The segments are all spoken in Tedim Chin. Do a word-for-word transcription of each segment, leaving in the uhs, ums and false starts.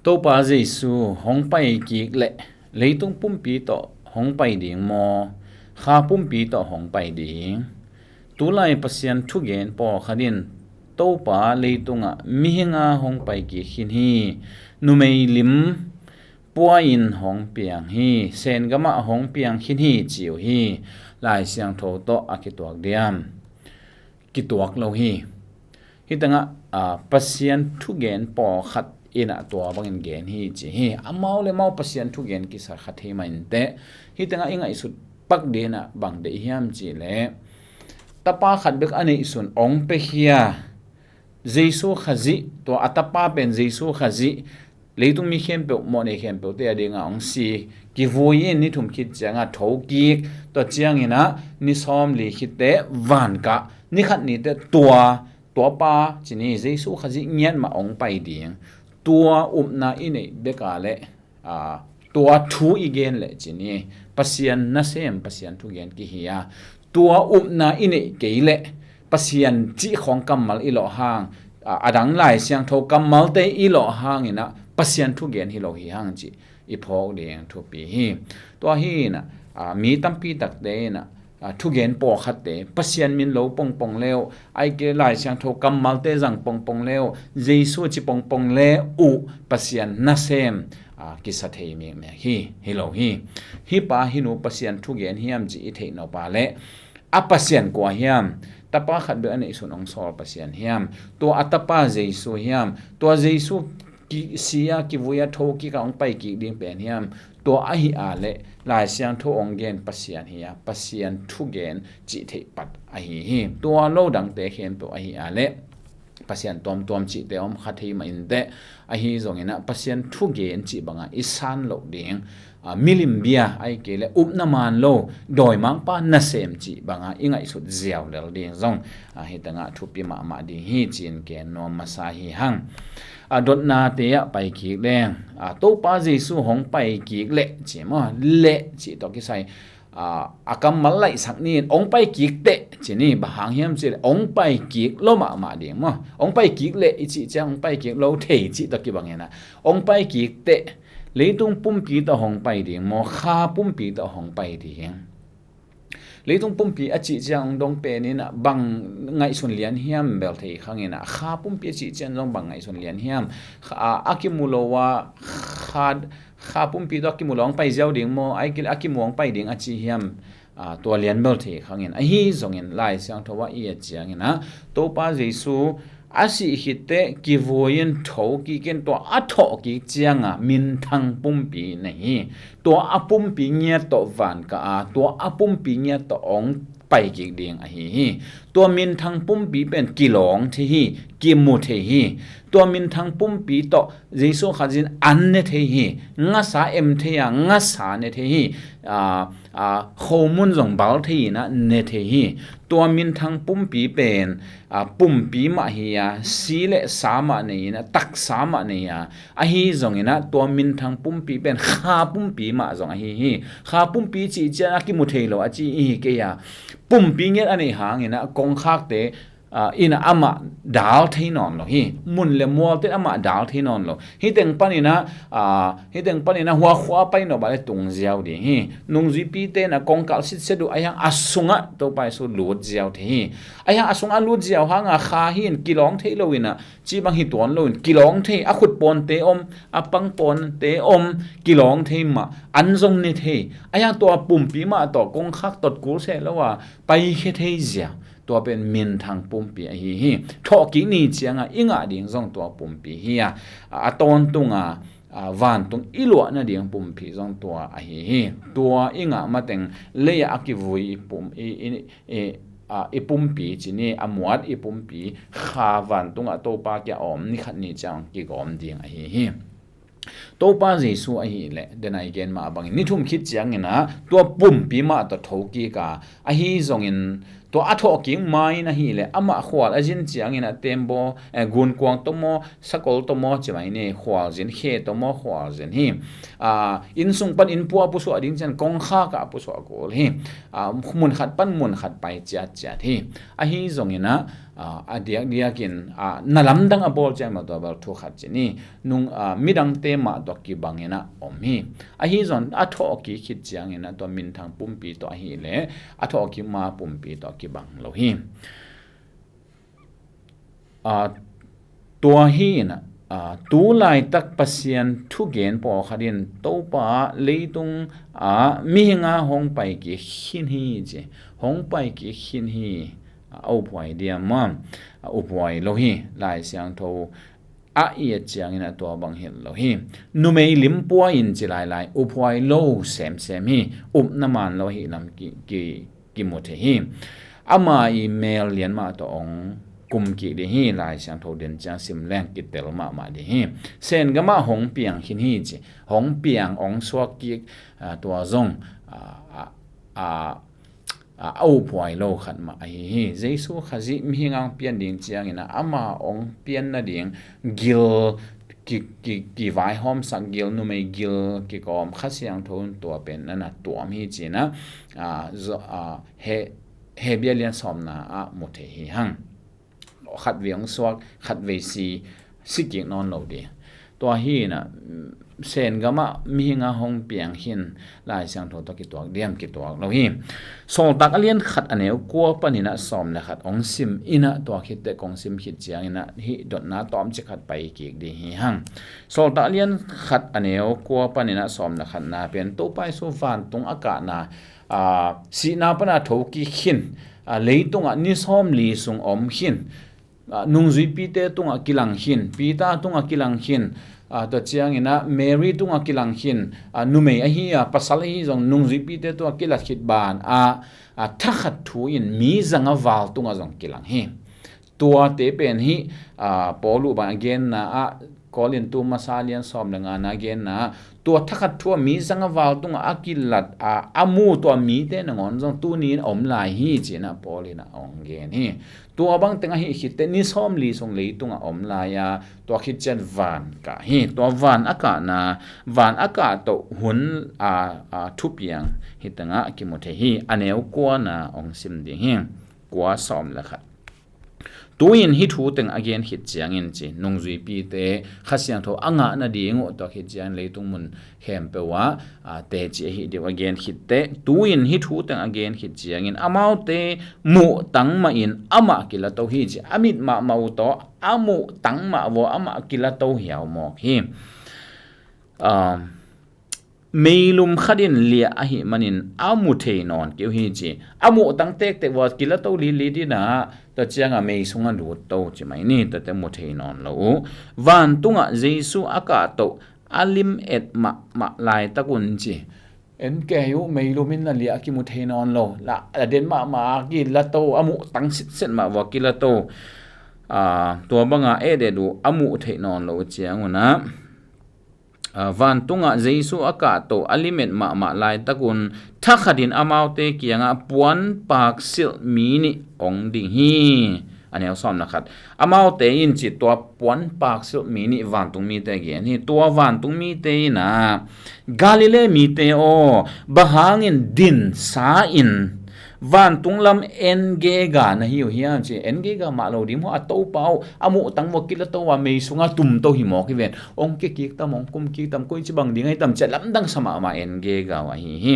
Topa Jesu hong pai kik leh leitung pumpi tawh hong pai ding maw, kha pumpi tawh hong pai ding? Tulai Pasian thugen pawlkhat in Topa leitungah mihinga hong pai kik khin hi, numei lim pua-in hong piang hi, Sen gamah hong piang khin hi ci uh hi. Lai Siangtho tawh a kituak diam? Kituak lo hi. Hih tengah, aa, Pasian thugen pawlkhat in ah tua bangin gen hi ci hi. Amau le mau Pasian thugen kisa kha thei mah inteh. Hih tengah i ngaihsut pak ding in ah bang deih hiam cih leh, tapa khat bek a neihsun hong piakhia Jesu Khazih, tua a tapa pen Jesu Khazih, leitung mi khempeuh, mawhnei khempeuhte a dingah hong si, kivui in ni thum khit ciangah thokik, tua ciangin ah ni sawmli khit teh van kah, ni khat ni teh tua, tuapa ci ni, Jesu Khazih ngiat mah hong pai ding. Tua upna i neih bek a leh, aa, tua thu i gen leh ci ni, Pasian nasem, Pasian thugen kihi a, tua upna i neih kei leh, Pasian cih khawng kammal i lawh hang, aa, a dang Lai Siangtho kammalte i lawh hangin ah Pasian thugen hi lo hi hang cih i phawk ding thupi hi. Tua hi in ah, aa, mi tampi takte in ah, aa, thugen pawlkhatte Pasian min lo pongpong le uh, ahih kei leh Lai Siangtho kammalte zang pongpong le uh, Jesu ci pongpong le uh, Pasian nasem, aa, kisa thei mikmek hi, hi lo hi. Hih pa hih nu Pasian thugen hiam cih i theih nop a leh, a Pasian kua hiam? Tapa khat bek a neihsun hong sawl Pasian hiam? Tua a tapa Jesu hiam? Tua Jesu ki, si a, kivui a, thokik a hong pai kik ding pen hiam? Tua ahi a leh Lai Siangtho hong gen Pasian hi a, Pasian thugen cih theih pat ahi hi. Tua lo dangte khempeuh ahi a leh Pasian tuamtuam cihte om kha thei mah inteh. Ahi zongin ah Pasian thugen cih bangah i san loh ding, aa, milim bia ahih kei leh upna man lo, dawimangpa nasem cih bangah i ngaihsut ziau lel ding zong, aa, hih tengah thupi mahmah ding hi ci-in gen nuam masa hi hang. Aa, dotnate ah pai kik leng, aa, Topa Jesu hong pai kik leh ci maw, leh cih tawh kisai, aa, a kammal laihsak ni in, hong pai kik teh ci ni, bang hang hiam cih leh hong pai kik lo mahmah ding maw. Hong pai kik leh i cih ciang hong pai kik lo thei cih tawh kibangin ah, hong pai kik teh, leitung pumpi tawh hong pai ding maw, kha pumpi tawh hong pai ding? Leitung pumpi a cih ciang hong dong pen in ah bang ngaihsun lian hiam bel thei khang in ah, kha pumpi a cih ciang zong bang ngaihsun lian hiam? Kha, a, a kimu lo a, kha, kha pumpi tawh a kimu lo hong pai ziau ding maw, ahih kei leh a kimu hong pai ding a ci hiam? Aa, tua lian bel thei khang in, ahi zongin Lai Siangtho ah i et ciangin ah, Topa Jesu a sih khit teh kivui in thokik in, tua a thawhkik ciangah minthang pumpi nei hi. Tua a pumpi ngiat tawh van kah a, tua a pumpi ngiat tawh hong pai kik ding ahi hi. Tua minthang pumpi pen kilawng thei hi, kimu thei hi. Tua minthang pumpi tawh Jesu Khazih in an ne thei hi, ngasa em thei a, ngasa ne thei hi, aa, aa, khomun zong bal thei in ah ne thei hi. Tua minthang pumpi pen, aa, pumpi mah hi a, si le sa mah nei in ah, taksa mah nei a, ahi zongin ah tua minthang pumpi pen kha pumpi mah zong ahi hi. Kha pumpi cih ciang a kimu thei lo a ci i hi kei a, pumpi ngiat a neih hangin ah kongkhakte, aa, in ah amah dal thei nawn lo hi. Mun le mualte in amah dal thei nawn lo. Hih teng panin ah, aa, hih teng panin ah huakhua pai nop a leh tung ziau ding hi. Nungzuipite in ah kongkal sitset uh, ahi hang a sungah Topa Jesu lut ziau thei hi. Ahi hang a sungah a lut ziau hangah kha hi in kilawng thei lo in ah, cih bang hi tuan lo in kilawng thei, a khut pawnte om, a pang pawnte om, kilawng thei mah, an zong ne thei. Ahi hang tua pumpi mah tawh kongkhak tot kul seh lo a, paikhia thei ziau. Tua pen minthang pumpi ahi hi. Thawhkik ni ciangah i ngah ding zong tua pumpi hi a, a tawntung a, aa, vantung i luah nading pumpi zong tua ahi hi. Tua i ngah mateng lei-ah a kivui i pum, i, i, i, aa, i pumpi ci ni, a muat i pumpi, kha vantungah Topa kiang a om, ni khat ni ciang kigawm ding ahi hi. Topa Jesu ahih leh, den a i gen mah bangin, ni thum khit ciangin ah tua pumpi mah tawh thokik a, ahi zongin tua a thawhkik ma-in ahih leh, amah khual a zin ciangin ah tembaw, eh, gunkuang tawh maw, sakol tawh maw, ci mai ni, khualzin, khe tawh maw, khualzin hi. Ah, inn sung pan inn pua pusuah ding ciang kongkhak ah pusuah kul hi. Ah, mun khat pan mun khat pai ciatciat hi. Ahi zongin ah, ah, a diakdiakin, ah, na lamdang a bawl ciang mah tua bel thu khat ci ni. Nung, ah, midangte mah tawh kibangin ah om hi. Ahi zong a thawhkik khit ciangin ah tua minthang pumpi tawh ahih leh a thawhkik ma pumpi tawh kibang lo hi. Ah, tua hi in ah, ah, tu laitak Pasian thugen pawlkhat in Topa leitung ah mihing a hong pai kik khin hi ci. Hong pai kik khin hi. Ah, a uphuai diam maw? Ah, uphuai lo hi. Lai Siangtho a i et ciangin ah tua bang hilh lo hi. Numei lim pua in ci lailai, uphuai lo semsem hi. Upna man lo hi lam ki, ki, kimu thei hi. Ama i mel lian mah tawh ong kum kik ding hi. Lai Siangtho den ciang sim leng kitel mahmah ding hi. Sen gam ah hong piang khin hi ci. Hong piang, ong suak kik, ah, tua zong, ah, ah, ah, a, a uphuai lo khat mah ahi hi. Jesu Khazih mihing a hong pian ding ciangin ah ama hong pian nading gil ki, ki, kivaihawmsak gil, numei gil kikawm Kha Siangtho in tua pen na na tuam hi ci-in ah, a, zo-, a, he, Hebru lian sawmna ah mu thei hi hang. Khatvei hong suak, khatvei si, si kik nawn lo ding. Tua hi in ah, mm, sen gam ah mihing a hong piang khin Lai Siangtho tawh kituak diam, kituak lo hi. Sawltak a lian khat a neu kua panin ah sawm le khat hong sim in ah, tua khit teh kong sim khit ciangin ah hih dotna tawmcik khat pai kik ding hi hang. Sawltak a lian khat a neu kua panin ah sawm le khatna pen Topa Jesu vantung a kahna, aa, sihna pan a thokik khin, aa, leitungah ni sawmli sung om khin, aa, nungzuipite tungah kilang khin, Peter tungah kilang khin, aa, tua ciangin ah Mary tungah kilang khin, aa, numei ahi a, pasal ahi zong nungzuipite tungah kilat khit ban ah, aa, thakhat thu in mi zanga val tungah zong kilang hi. Tuate pen hih, aa, Paul uh bang a genna ah, Korintu masa lian sawm le ngana a genna ah, tua thakhat thu a mi zanga val tungah a kilat a, a mu tua mite nangawn zong tuni in om lai hi ci-in ah Paul in ah hong gen hi. Tua bang teng ahih khit teh ni sawmli sung leitungah om lai a, tua khit ciang van kah hi. Tua van a kahna, van a kah tawh hun a, a thupiang hih tengah kimu thei hi. A neu kuana hong sim ding hi. Kua, sawm le khat. Tu-in hih thu teng a gen khit ciangin ci, nungzuipite Kha Siangtho a ngah nading uh, tua khit ciangin leitung mun khempeuh ah, aa, teci ahi deuh a gen khit teh, tu-in hih thu teng a gen khit ciangin amaute muhtang mahin amah kilato hi ci, a mit mahmah uh tawh a muhtang mah vaw amah kilato hiau mawk hi. Aa, meilum khat in liah ahih manin a mu thei nawn kei uh hi ci. A muhtang tektek vua kilato litlit in ah, tua ciangah mei sungah lutto ci mai ni, tuate mu thei nawn lo uh. Vantungah Jesu a kahto a lim et mahmah laitak un ci. En kei uh, meilum in a liah a kimu thei nawn lo. La, la den mahmah a kilato, a muhtang sitset mah vua kilato. Aa, tua banga et et uh a mu thei nawn lo uh ciangun ah, aa, vantungah Jesu a kahto a lim et mahmah laitak un thakhatin amaute kiangah puanpak silh mi nih hong ding hi. A neu sawm le khat. Amaute in ci, tua puanpak silh mi nih vantung mite gen hi. Tua vantung mite in ah, Galilee mite aw, bang hangin dinsa in vantung lam en gega na hi uh hiam ci. En gega mah lo ding maw, a Topa uh a muhtang vua kilato a mei sungah tumto hi mawk hi ven. Hong kia kik tam, hong kum kik tam, koici bang ding ahi tam ci-a lamdang sa mahmah en gega uh ahi hi.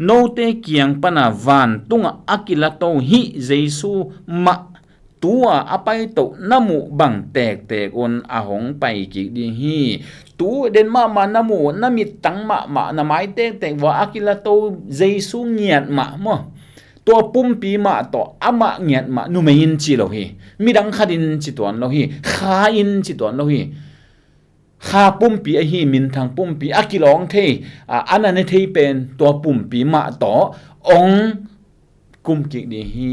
Note kiang pana vantungah a kilato hih Jesu mah tu-a a paito na muh bang tektek un a hong pai kik ding hi. Tu den mahmah na muh, na mittang mahmah, na mai tektek vua a kilato Jesu ngiat mah maw, tua pumpi mah tawh amah ngiat mah numei in ci lo hi. Midang khat in ci tuan lo hi. Kha in ci tuan lo hi. Kha pumpi ahi, minthang pumpi, a kilawng thei, a, a na ne thei pen tua pumpi mah tawh hong kum kik ding hi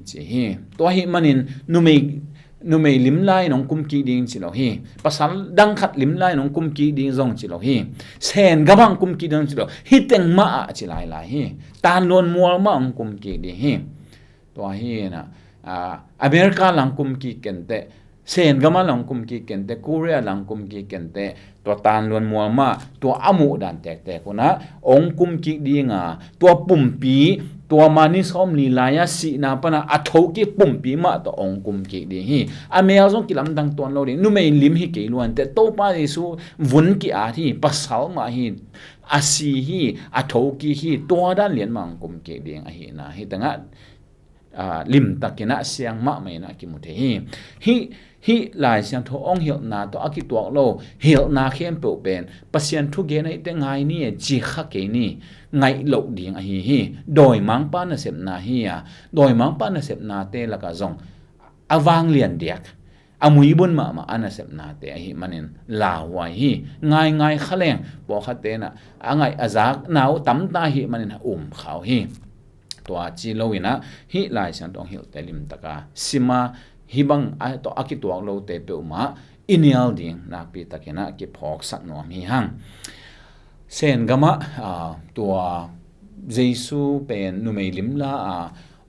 ci hi. Tua ahih manin numei numei limla in hong kum kik ding ci lo hi. Pasal dang khat limla in hong kum kik ding zong ci lo hi. Sen gam ah hong kum kik ding ci lo. Hih teng mah ah ci lailai hi. Tanluan mual mah hong kum kik ding hi. Tua hi inah, ah, America la hong kum kik kenteh, Sen gam ah la hong kum kik kenteh, Korea la hong kum kik kenteh, tua tanluan mual mah, tua a muh dan tektek unah hong kum kik ding a, tua pumpi, tua mani sawmli lai-a sihna panah a thokik pumpi mah tawh hong kum kik ding hi. A mel zong kilamdang tuan lo ding. Numei lim hi kei luanteh, Topa Jesu vun ki-at hi, pasal mah hi, a si hi, a thokik hi, tua dan lian mah hong kum kik ding ahihna. Hih tengah, ah, limtakin ah siang mahmah in ah kimu thei hi. Hih, hih Lai Siangtho hong hilhna tawh a kituak lo hilhna khempeuh pen Pasian thugen ahih teh ngai ni e, ci kha kei ni, ngaih loh ding ahi hi. Dawimangpa nasepna hi a, dawimangpa nasepnate lakah zong a vanglian diak, a muibun mahmah a nasepnate ahih manin lauhuai hi. Ngaingai kha leng pawlkhatte in ah a ngaih a zakna uh tamta ahih manin a um kha uh hi. Tua ci lo inah hih Lai Siangtho hong hilhte limtaka sima, hih bang a, tawh a kituak lote peuhmah i nial ding nakpitakin ah kiphawksak nuam hi hang. Sen gam ah, ah, tua Jesu pen numei limla a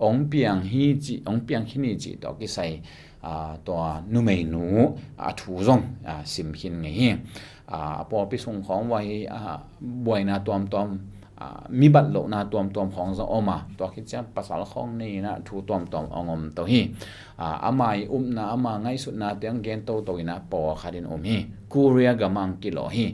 hong piang hi cih, hong piang khin hi cih tawh kisai, ah, tua numeinu a thu zong, ah, sim khin ngei hi. Ah, a pawlpi sung khawng uah hi, ah, buaina tuamtuam, ah, mi bat lohna tuamtuam khawng zong om a, tua khit ciang pasal khawng nei in ah thu tuamtuam hong om to hi. Ah, ama i upna, ama ngaihsutnate hong gen toto in ah pawlkhat in um hi. Korea gam ah hong kilawh hi.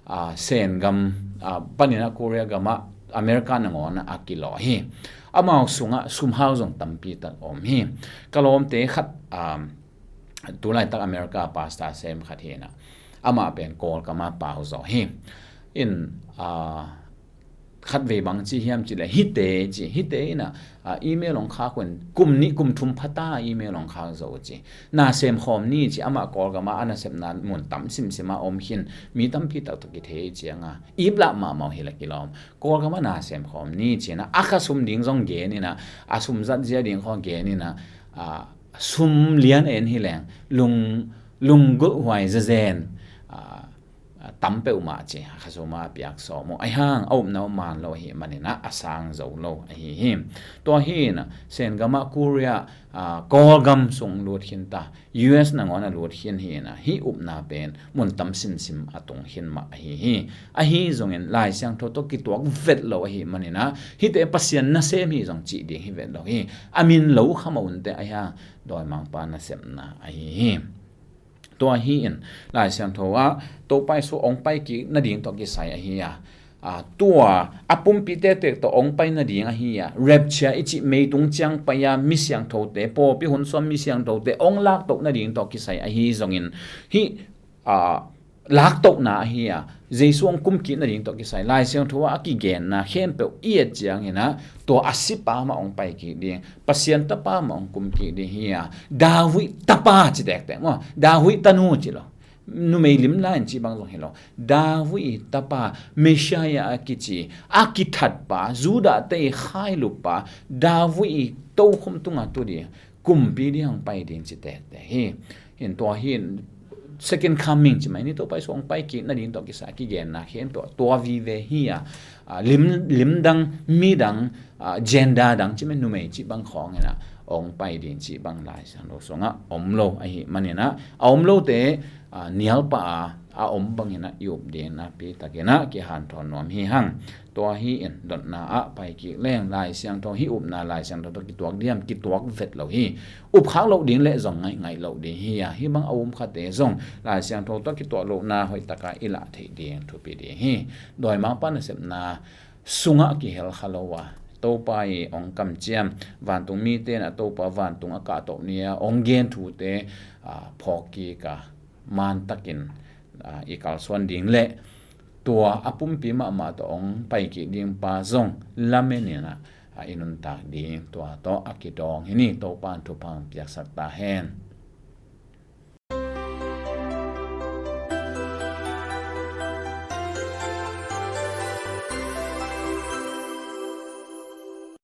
Ah, Sen gam, ah, panin ah Korea gam ah America nangawn ah a kilawh hi. Amau sungah sumhau zong tampi tak om hi. Ka lawmte khat, ah, tulaitak America pastor sem khat hi inah, amah pen Kawlgam ah pau zaw hi. In, ah, khatvei bang ci hiam cih leh, hihte ci, hihte inah, ah, email hong khak un, kum nih kum thum phata email hong khak zo ci. Na sem khawm ni ci, amah Kawlgam ah a nasepna mun tam simsim ah om khin, mi tampi taktak kithei ciang a, iplah mahmah hi la kilawm. Kawlgam ah na sem khawm ni ci inah, a kha sum ding zong gen inah, a sum zat zia ding khawng gen inah, ah, sum lian en hi leng, lung, lunggulh huai zazen, ah, ah, tam peuhmah ci, a kha sum a piak sawm uh. Ahi hang a upna uh man lo ahih manin ah a sang zo lo ahi hi. Tua hi inah Sen gam ah Korea, ah, Kawlgam sung lut khin ta, U S nangawn a lut khin hi inah, hih upna pen mun tam simsim a tung khin mah ahi hi. Ahi zongin Lai Siangtho tawh kituak vet lo ahih manin ah, hihte Pasian nasem hi zong cih ding hi vet lo hi. A min lo kha mah unteh, ahi hang dawimangpa nasepna ahi hi. Tua hi in Lai Siangtho ah Topa Jesu hong pai kik nading tawh kisai ahi a, ah, tua a pumpi tektek tawh hong pai nading ahi a, rapture i cih meitung ciang pai a mi siangthote, pawlpi hun sung mi siangthote hong laktoh nading tawh kisai ahi zongin, hih, ah, laktohna ahi a, Jesu hong kum kik nading tawh kisai Lai Siangtho ah a kigenna khempeuh i et ciangin ah, tua a sipa mah hong pai kik ding, Pasian tapa mah hong kum kik ding hi a, David tapa ci tektek maw, David tanu ci lo, numei limla in cih bang zong hi lo, David tapa, Messiah a kici, a kithatpa, Judahte i khailuppa, David i tokhom tungah tu ding, kumpi ding hong pai ding ci tektek hi. In tua hi in second coming ci mai ni, Topa Jesu hong pai kik nading tawh kisai a kigenna khempeuh tua vive hi a, ah, lim, limdang, midang, ah, gender dang ci mai, numei cih bang khawng inah hong pai ding cih bang Lai Siangtho sungah om lo ahih manin ah, a om lote, ah, nialpah a, a om bangin ah i up ding nakpitakin ah kihanthawn nuam hi hang. Tua hi in dotna ah pai kik leng Lai Siangtho, hih upna Lai Siangtho tawh kituak diam, kituak vet lo hi. Up khak loh ding leh zong ngaih, ngaih loh ding hi a, hih bang a um khate zong Lai Siangtho tawh kituak lohna hoih taka i lah theih ding thupi ding hi. Dawimangpa nasepna sungah kihel kha lo a, Topa i hong kamciam, vantung mite in ah Topa vantung a kahtoh ni a hong gen thute, ah, phawk kik a, mantakin, ah, i kalsuan ding leh tua a pumpi mahmah tawh hong pai kik ding pa zong lamen in ah, ah, i nuntak ding tua tawh a kidawng hi ni. Topa in thupha hong piaksak ta hen.